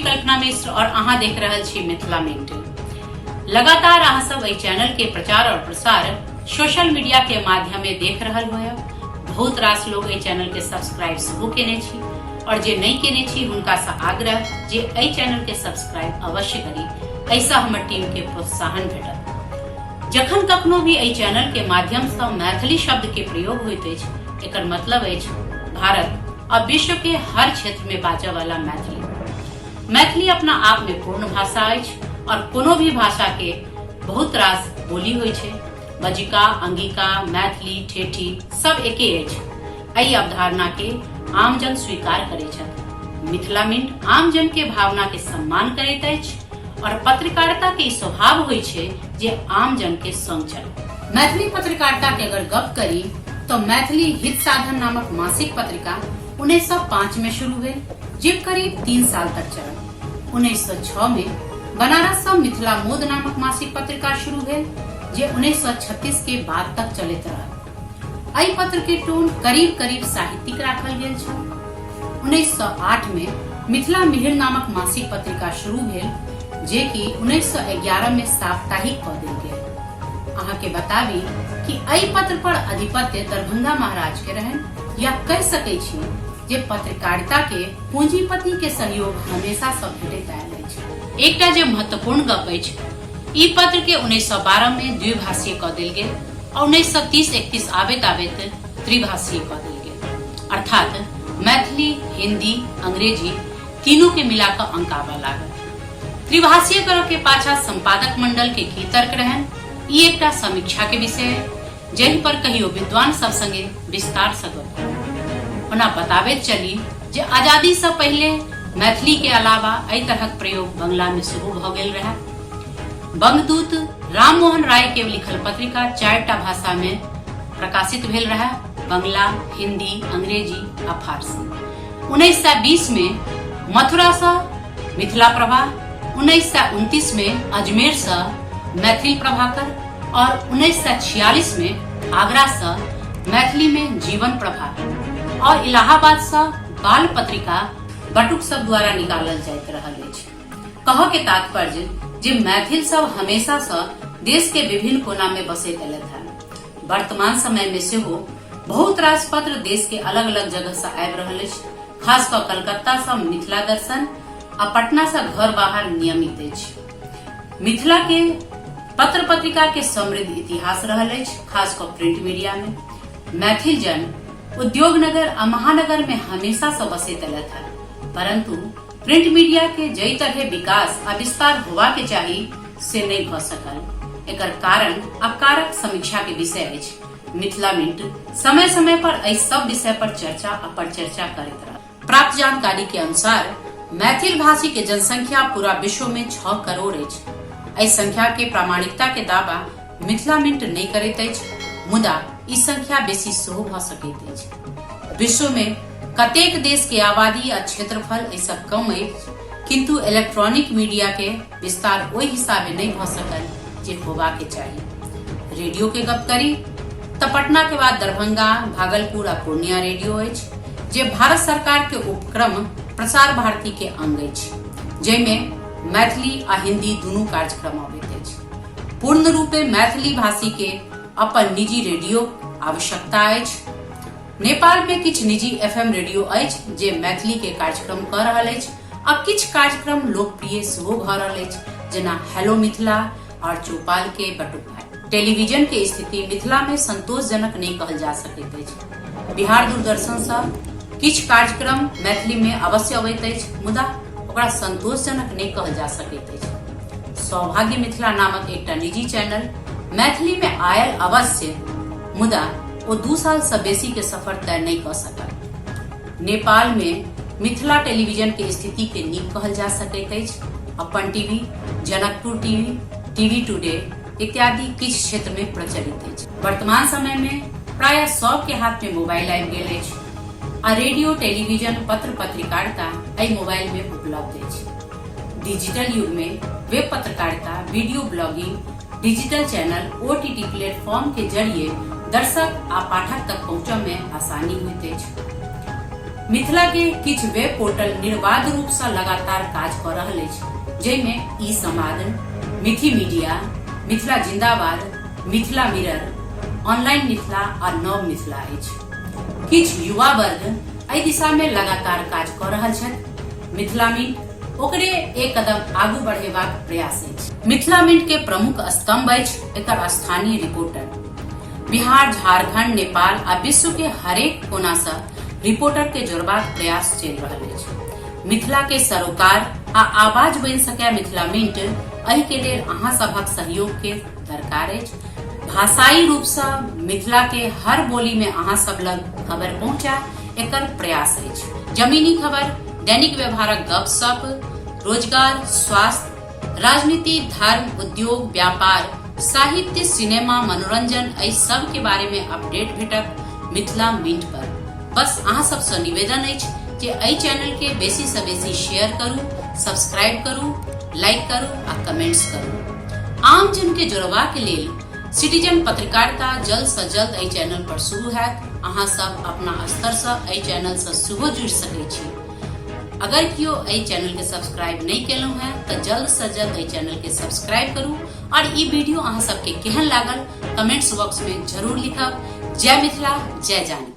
कल्पना मिश्र और अहाँ देख रहल छी मिथिला मिंट। लगातार अहाँ सब एहि चैनल के प्रचार और प्रसार सोशल मीडिया के माध्यम में देख रहल होयब। बहुत रास लोग एहि चैनल के सब्सक्राइब सेहो केने छी और जे नहीं केने छी हुनका से आग्रह जे एहि चैनल के सब्सक्राइब अवश्य करी, एहिसँ हमर टीम के प्रोत्साहन भेटत। जखन कखनो भी एहि चैनल के माध्यम से मैथिली शब्द के प्रयोग होइत अछि, एकर मतलब अछि भारत आ विश्व के हर क्षेत्र में बाजऽ वाला मैथिली। मैथिली अपना आप में पूर्ण भाषा अछि और कोनो भी भाषा के बहुत रास बोली होइ छै। बजिका, अंगिका, मैथिली, ठेठी सब एके अछि। एहि अवधारणा के आमजन स्वीकार करै छथि। मिथिला मिंट आमजन के भावना के सम्मान करैत अछि और पत्रकारिता के ई स्वभाव होइ छै जे आमजन के संग चले। मैथिली पत्रकारिता के अगर गप करी तो मैथिली हित साधन नामक मासिक पत्रिका 1905 में शुरू भेल, जे करीब 3 साल तक चलल। 1906 में बनारस से मिथिला मोद नामक मासिक पत्रिका शुरू भेल, जे 1936 के बाद तक चलैत रहल। एहि पत्र के टोन करीब करीब साहित्यिक राखल गेल छल। 1908 में मिथिला मिहिर नामक मासिक पत्रिका शुरू भेल, जे कि 1911 में साप्ताहिक कऽ देल गेल। अहाँ के बताबी कि एहि पत्र पर आधिपत्य दरभंगा महाराज के रहन, या कह सकै छी जे पत्रकारिता के पूंजीपति के सहयोग हमेशा सँ भेटैत आयल अछि। एकटा जे महत्वपूर्ण गप अछि, ई पत्र के 1912 में द्विभाषीय कऽ देल गेल और 1930-31 आबैत आबैत त्रिभाषीय कऽ देल गेल, अर्थात मैथिली, हिंदी, अंग्रेजी तीनों के मिलाकर अंक आबऽ लागल। त्रिभाषीय करऽ के पाछा संपादक मंडल के की तर्क रहन, ई एकटा समीक्षा के विषय है, जाहि पर कहियो विद्वान सब संगे विस्तार से गप करब। ओना बताबैत चली जे आजादी से पहिले मैथिली के अलावा एहि तरहक प्रयोग बंगला में सेहो भऽ गेल रहै। बंगदूत राममोहन राय के लिखल पत्रिका 4टा भाषा में प्रकाशित भेल रहै, बंगला, हिंदी, अंग्रेजी आ फारसी। 1920 में मथुरा से मिथिला प्रभा, 1929 में अजमेर से मैथिली प्रभाकर और 1946 में आगरा से मैथिली में जीवन प्रभा और इलाहाबाद से बाल पत्रिका बटुक सब द्वारा निकालल जाइत रहल अछि। कहऽ के तात्पर्य जे मैथिल सब हमेशा से देश के विभिन्न कोना में बसैत एलथि हन। वर्तमान समय में सेहो बहुत रास पत्र देश के अलग अलग जगह से आबि रहल अछि। खास कऽ कलकत्ता सँ मिथिला दर्शन आ पटना सँ घर बाहर नियमित अछि। मिथिला के पत्र पत्रिका के समृद्ध इतिहास रहल अछि, खास कऽ प्रिंट मीडिया में। मैथिल जन उद्योग नगर आ महानगर में हमेशा सँ बसैत एलथि हन, परंतु प्रिंट मीडिया के जई तरहे विकास आ विस्तार होवा के चाही से नहीं भऽ सकल। एकर कारण आ कारक समीक्षा के विषय अछि। मिथिला मिंट समय समय पर एहि सब विषय पर चर्चा आ परिचर्चा करैत रहल। प्राप्त जानकारी के अनुसार मैथिल भाषी के जनसंख्या पूरा विश्व में 6 करोड़ अछि। एहि संख्या के प्रामाणिकता के दावा मिथिला मिंट नहीं करैत अछि, मुदा ई संख्या बेसी सेहो भऽ सकैत अछि। विश्व में कतेक देश के आबादी आ क्षेत्रफल एहिसँ कम अछि, किंतु इलेक्ट्रॉनिक मीडिया के विस्तार ओहि हिसाबे नहीं भऽ सकल जे होबा के चाही। रेडियो के गप करी तऽ पटना के बाद दरभंगा, भागलपुर आ पूर्णिया रेडियो अछि, जे भारत सरकार के उपक्रम प्रसार भारती के अंग अछि, जाहिमे मैथिली आ हिंदी दुनू कार्यक्रम अबैत अछि। पूर्ण रूपे मैथिली भाषी के अपन निजी रेडियो आवश्यकता अछि। नेपाल में किछु निजी एफएम रेडियो अछि जे मैथिली के कार्यक्रम कऽ रहल अछि आ किछु कार्यक्रम लोकप्रिय सेहो भऽ रहल अछि, जेना हेलो मिथिला और चौपाल के बटुक भाई। टेलीविजन के स्थिति मिथिला में संतोषजनक नहीं कहल जा सकैत अछि। बिहार दूरदर्शन सँ किछु कार्यक्रम मैथिली में अवश्य अबैत अछि, मुदा ओकरा संतोषजनक नहीं कहल जा सकैत अछि। सौभाग्य मिथिला नामक एकटा निजी चैनल मैथिली में आयल अवश्य, मुदा ओ 2 साल सँ बेसी के सफर तय नहीं कऽ सकल। नेपाल में मिथिला टेलीविजन के स्थिति के नीक कहल जा सकैत अछि। अपन TV, Janakpur TV, TV today इत्यादि किछु क्षेत्र में प्रचलित अछि। वर्तमान समय में प्रायः सब के हाथ में मोबाइल आबि गेल अछि आ रेडियो, टेलीविजन, पत्र पत्रिकारिता एहि मोबाइल में उपलब्ध अछि। डिजिटल युग में वेब पत्रकारिता, video blogging, digital channel, OTT platform के जरिए दर्शक आ पाठक तक पहुंचय में आसानी होइत अछि। मिथिला के किछु वेब पोर्टल निर्बाध रूप सँ लगातार काज कऽ रहल अछि, जाहिमे ई समाद, मिथि मीडिया, मिथिला जिंदाबाद, मिथिला मिरर, ऑनलाइन मिथिला आ नव मिथिला अछि। किछु युवा वर्ग एहि दिशा मे लगातार काज कऽ रहल छथि। मिथिला मिंट ओकरे एक कदम आगू बढ़ेबाक प्रयास अछि। मिथिला मिंट के प्रमुख स्तंभ अछि एकर स्थानीय रिपोर्टर। बिहार, झारखंड, नेपाल आ विश्व के हरेक कोना सँ रिपोर्टर के जोड़बाक प्रयास चलि रहल अछि। मिथिला के सरोकार आ आवाज बनि सकय मिथिला मिंट, एहि के लेल अहाँ सभक सहयोग के दरकार अछि। भाषाई रूप सँ मिथिला के हर बोली में अहाँ सब लग खबर पहुंचाय एकर प्रयास अछि। जमीनी खबर, दैनिक व्यवहारक गप-सप, रोजगार, स्वास्थ्य, राजनीति, धर्म, उद्योग, व्यापार, साहित्य, सिनेमा, मनोरंजन एहि सब के बारे में अपडेट भेटत मिथिला मिंट पर। बस अहाँ सब सँ निवेदन अछि जे एहि चैनल के बेसी सँ बेसी शेयर करू, सब्सक्राइब करू, लाइक करू आ कमेंट्स करू। आम जन के जोड़बाक लेल सिटीजन पत्रकारिता जल्द सँ जल्द एहि चैनल पर शुरू हैत। अहाँ सब अपना स्तर सँ एहि चैनल सँ सेहो जुड़ि सकैत छी। अगर केओ एहि चैनल के सब्सक्राइब नहीं केलहुँ हैं तो जल्द से जल्द एहि चैनल के सब्सक्राइब करू और ई वीडियो अहाँ सबके केहन लागल कमेंट्स बॉक्स में जरूर लिखब। जय मिथिला, जय जानकी।